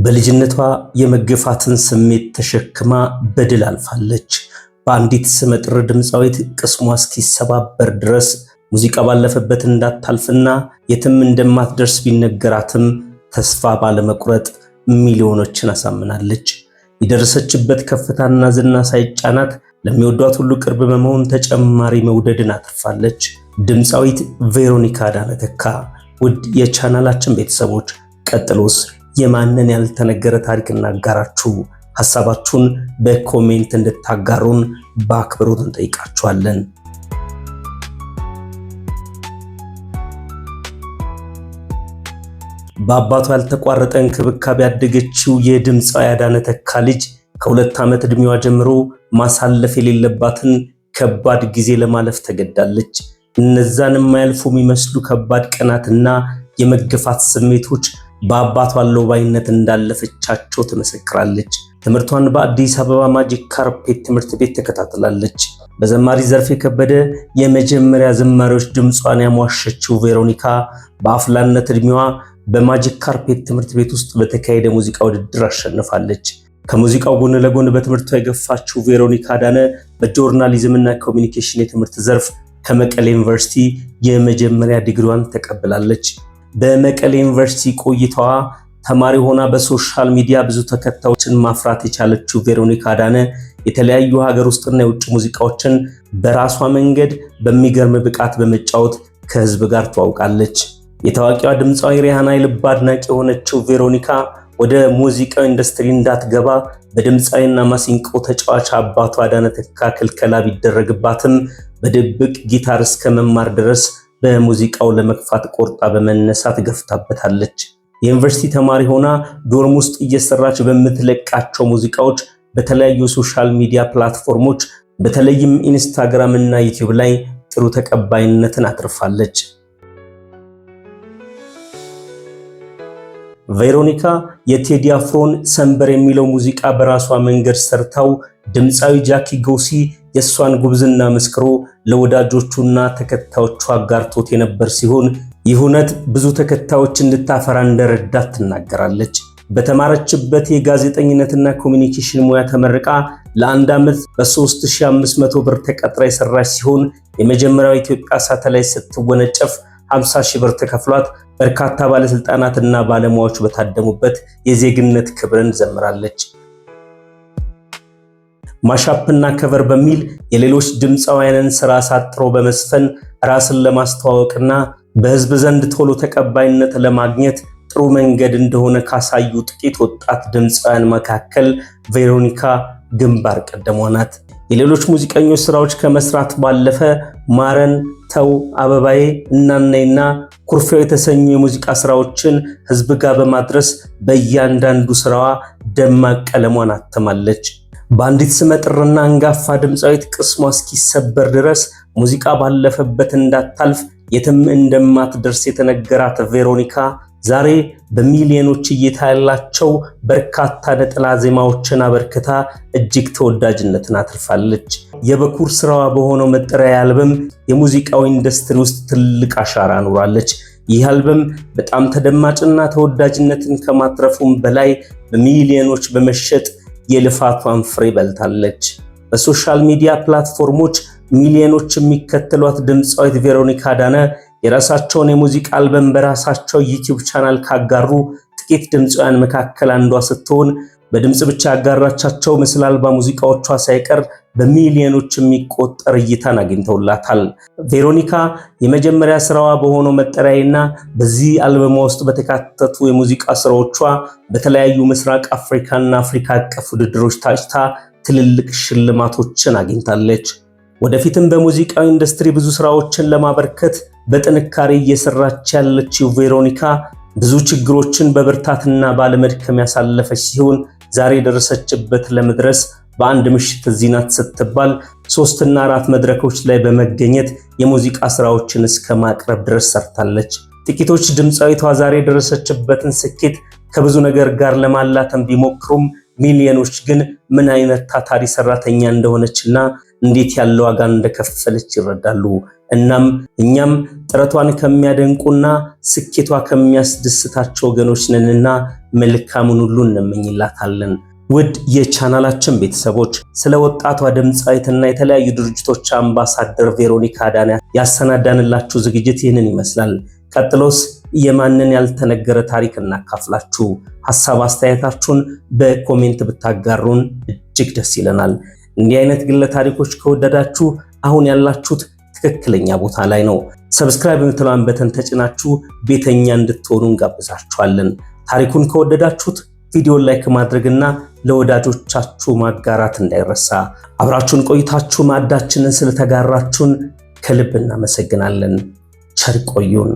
በልጅነቷ የመገፋትን ስሜት ተሸክማ በድል አልፋለች። በአንዲት ስመጥር ድምፃዊት ቅስሟ እስኪሰባበር ድረስ ሙዚቃ ባለፈበት እንዳታልፍና የትም እንደማትደርስ ቢነገራትም ተስፋ ባለመቁረጥ ሚሊዮኖችን አሳምናለች። የደረሰችበት ከፍታና ዝና ሳይጫናት ለሚወዷት ሁሉ ቅርብ በመሆን ተጨማሪ መውደድን አትርፋለች። ድምፃዊት ቬሮኒካ አዳነ ተካ። ውድ የቻናላችን ቤተሰቦች፣ ቀጥሎስ የማንን ያልተነገረ ታሪክ እናጋራችሁ? ሐሳባችሁን በ comment እንድታጋሩን በአክብሮት እንጠይቃችኋለን። በአባቷ ያልተቋረጠ እንክብካቤ ያደገችው የድምፃዊ አዳነ ተካ ልጅ ከ2 ዓመት ዕድሜዋ ጀምሮ ማሳለፍ የሌለባትን ከባድ ጊዜ ለማለፍ ተገዳለች። እነዛን የማያልፉ የሚመስሉ ከባድ ቀናትና የመገፋት ስሜቶች በአባቷ አለባይነት እንዳለፈቻቸው ትመሰክራለች። ትምህርቷን በአዲስ አበባ ማጂክ ካርፔት ትምህርት ቤት ተከታትላለች። በዘማሪ ዘርፌ ከበደ የመጀመሪያ ዝማሬዎች ድምጿን ያሟሸችው ቬሮኒካ በአፍላነት ዕድሜዋ በማጂክ ካርፔት ትምህርት ቤት ውስጥ በተካሄደ ሙዚቃ ውድድር አሸንፋለች። ከሙዚቃው ጎን ለጎን በትምህርቷ የገፋችው ቬሮኒካ አዳነ በ journalism እና communication የትምህርት ዘርፍ ከመቀሌ ዩኒቨርሲቲ የመጀመሪያ ዲግሪዋን ተቀብላለች። በመቀሌ ዩኒቨርሲቲ ቆይታዋ ተማሪ ሆና በ social media ብዙ ተከታዮችን ማፍራት የቻለችው ቬሮኒካ አዳነ የተለያዩ ሀገር ውስጥና የውጭ ሙዚቃዎችን በራሷ መንገድ በሚገርም ብቃት በመጫወት ከህዝብ ጋር ተዋውቃለች። የታዋቂዋ ድምፃዊ ሪሃና የልብ አድናቂ የሆነችው ቬሮኒካ ወደ ሙዚቃው ኢንዱስትሪ እንዳትገባ በድምፃዊና ማሲንቆ ተጫዋች አባቷ አዳነ ተካ ክልከላ ቢደረግባትም በድብቅ ጊታር እስከ መማር ድረስ በሙዚቃው ለመግፋት ቆርጣ በመነሳት ገፍታበታለች። የዩኒቨርሲቲ ተማሪ ሆና dorm ውስጥ እየሰራች በምትለቃቸው ሙዚቃዎች በተለያዩ social media platform ኦች በተለይም ኢንስታግራም እና ዩቲዩብ ላይ ጥሩ ተቀባይነትን አትርፋለች። ቬሮኒካ የቴዲ አፍሮን ሰንበር የሚለው ሙዚቃ በራሷ መንገድ ሰርታው ድምፃዊ ጃኪ ጎሲ የእሷን ጉብዝና መስክሮ ለወዳጆቹና ተከታዮቹ አጋርቶት የነበር ሲሆን፣ ይህ እውነት ብዙ ተከታዮች እንድታፈራ እንደረዳት ትናገራለች። በተማረችበት የጋዜጠኝነትና communication ሙያ ተመርቃ ለአንድ ዓመት በ3500 ብር ተቀጥራ የሰራች ሲሆን፣ የመጀመሪያው ኢትዮጵያ ሳተላይት ስትወነጨፍ 50 ሺህ ብር ተከፍሏት በርካታ ባለስልጣናትና ባለሙያዎች በታደሙበት የዜግነት ክብርን ዘምራለች። Mashup ና cover በሚል የሌሎች ድምፃውያንን ስራ አሳጥሮ በመዝፈን ራስን ለማስተዋወቅና በህዝብ ዘንድ ቶሎ ተቀባይነት ለማግኘት ጥሩ መንገድ እንደሆነ ካሳዩ ጥቂት ወጣት ድምፃውያን መካከል ቬሮኒካ ግንባር ቀደሟ ናት። የሌሎች ሙዚቀኞች ስራዎች ከመስራት ባለፈ ማረን፣ ተው፣ አበባዬ፣ እናናይና ኩርፊያው የተሰኙ የሙዚቃ ስራዎችን ህዝብ ጋር በማድረስ በእያንዳንዱ ስራዋ ደማቅ ቀለሟን አትማለች። በአንዲት ስመጥርና አንጋፋ ድምፃዊት ቅስሟ እስኪሰበር ድረስ ሙዚቃ ባለፈበት እንዳታልፍ፣ የትም እንደማትደርስ የተነገራት ቬሮኒካ ዛሬ በሚሊዮኖች እይታ ያላቸው በርካታ ነጠላ ዜማዎችን አበርክታ እጅግ ተወዳጅነትን አትርፋለች። የበኩር ስራዋ በሆነው መጠሪያ አልበም የሙዚቃው ኢንዱስትሪ ውስጥ ትልቅ አሻራ አኑራለች። ይህ አልበም በጣም ተደማጭና ተወዳጅነትን ከማትረፉም በላይ በሚሊዮኖች በመሸጥ የልፋቷን ፍሬ በልታለች። በ social media platform ኦች ሚሊዮኖች የሚከተሏት ድምፃዊት ቬሮኒካ አዳነ የራሳቸውን የሙዚቃ አልበም በራሳቸው ዩቲዩብ ቻናል ካጋሩ ጥቂት ድምፃውያን መካከል አንዷ ስትሆን፣ በድምፅ ብቻ ያጋራቻቸው ምስል አልባ ሙዚቃዎቿ ሳይቀር በሚሊዮኖች የሚቆጠር እይታን አግኝተውላታል። ቬሮኒካ የመጀመሪያ ስራዋ በሆነው መጠሪያና በዚህ አልበሟ ውስጥ በተካተቱ የሙዚቃ ስራዎቿ በተለያዩ ምስራቅ አፍሪካና አፍሪካ አቀፍ ውድድሮች ታጭታ ትልልቅ ሽልማቶችን አግኝታለች። ወደፊትም በሙዚቃው ኢንዱስትሪ ብዙ ስራዎችን ለማበርከት በጥንካሬ እየሰራች ያለችው ቬሮኒካ ብዙ ችግሮችን በብርታትና ባለመድከም ያሳለፈች ሲሆን፣ ዛሬ የደረሰችበት ለመድረስ በአንድ ምሽት እዚህ ናት ስትባል ሶስትና አራት መድረኮች ላይ በመገኘት የሙዚቃ ስራዎችን እስከ ማቅረብ ድረስ ሰርታለች። ጥቂቶች ድምፃዊቷ ዛሬ የደረሰችበትን ስኬት ከብዙ ነገር ጋር ለማላተም ቢሞክሩም፣ ሚሊዮኖች ግን ምን አይነት ታታሪ ሰራተኛ እንደሆነችና እንዴት ያለ ዋጋ እንደከፈለች ይረዳሉ። እናም እኛም ጥረቷን ከሚያደንቁና ስኬቷ ከሚያስደስታቸው ወገኖች ነንና መልካሙን ሁሉ እንመኝላታለን። ውድ የቻናላችን ቤተሰቦች፣ ስለ ወጣቷ ድምፃዊትና የተለያዩ ድርጅቶች አምባሳደር ቬሮኒካ አዳነ ያሰናዳንላችሁ ዝግጅት ይህንን ይመስላል። ቀጥሎስ የማንን ያልተነገረ ታሪክ እናካፍላችሁ? ሐሳብ አስተያየታችሁን በ comment ብታጋሩን እጅግ ደስ ይለናል። እንዲህ አይነት ግለ ታሪኮች ከወደዳችሁ አሁን ያላችሁት ትክክለኛ ቦታ ላይ ነው። Subscribe የምትለዋን button ተጭናችሁ ቤተኛ እንድትሆኑ እንጋብዛችኋለን። ታሪኩን ከወደዳችሁት ቪዲዮን like ማድረግና ለወዳጆቻችሁ ማጋራት እንዳይረሳ። አብራችሁን ቆይታችሁ ማዕዳችንን ስለተጋራችሁን ከልብ እናመሰግናለን። ቸር ቆዩን።